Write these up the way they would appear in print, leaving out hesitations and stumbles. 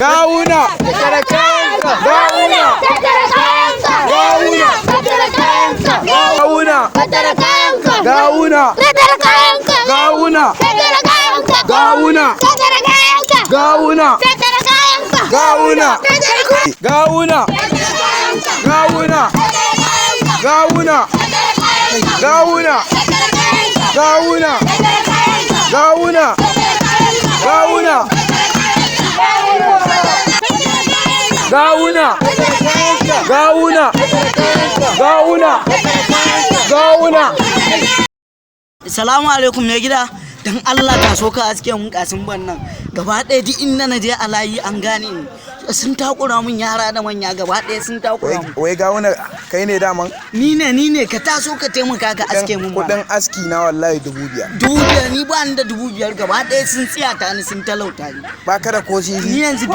Gawuna! Tattara kayanka! Gawuna! Tattara kayanka! Gawuna! Tattara kayanka! Gawuna! Tattara kayanka! Gawuna! Tattara kayanka! Gawuna! Tattara kayanka! Gawuna! Tattara kayanka! Gawuna! Tattara kayanka! Gawuna! Tattara kayanka! Gawuna! Gawuna! Gawuna! Gawuna! Gawuna! Gawuna! Gawuna! Gawuna! Gawuna! Gawuna! Gawuna! Salamu alaikum mai gida. Dan Allah ta so ka aske mun kasin ban nan. Gaba ɗaya duk inda na je a layi an gane ni. Sun takura mun, yara da manya gaba ɗaya sun takura mun. Wai gawuna, kai ne daman? Ni ne, ni ne, ka taso ka taimaka ka aske mun Kudin ba. aski na wallahi 5,000. 5,000, ni ba ni da 5,000, gaba ɗaya sun tsiyata ni, sun talauta ni. Ba ka da ko Ni sisi? yanzu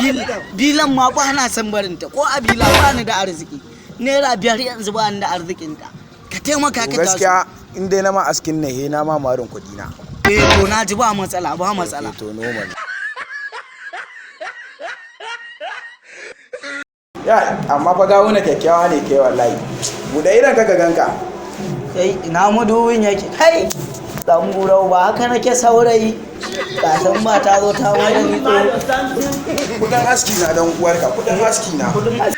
bilan ma ba na son barinta, ko a bila ba ni da arziki. ₦5 yanzu ba ni da arzikinta. Ka taimaka ka taso. Gaskiya in dai na ma askin ne, he na ma marin kuɗi na. Eh to, na ji, ba matsala, ba matsala. To, normal. Ya, amma fa gawuna kyakkyawa ne kai wallahi. Buɗe idan ka ganka. Kai, ina madubin yake? Kai dan burau, ba haka nake saurayi ka san ba ta zo ta mai da ni tsoro. Kudin aski na, dan uwarka, kudin aski na. Kudin aski.